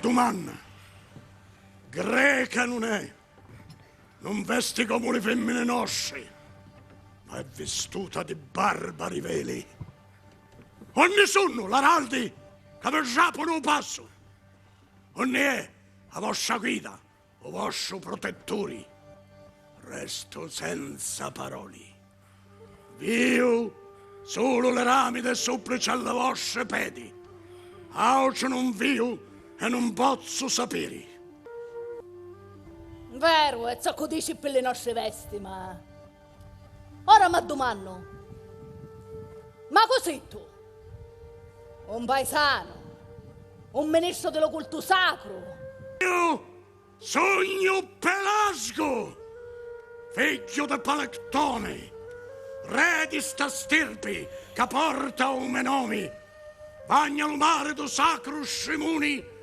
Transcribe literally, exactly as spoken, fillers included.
Dumanna. Greca nun è, nun vesti comu li fimmini nostri, ma è vistuta di barbari veli. Unni sunnu l'araldi ca vi rapunu u passu? Unni è a vostra guida, u vostru protetturi? Restu senza paroli. Viu sulu li rami dê supplici a li vostri pedi. Autru nun viu e nun pozzu sapiri. Veru, è zoccu dici pi li nostri vesti, ma ora m'addumannu, ma cu si tu? Un paisanu? Un ministru di lu cultu sacru? Iu sugnu Pelasgu, figghiu di Palectone, re di sta stirpi ca porta u me nomi. Vagnu a lu mari dû sacru Strimuni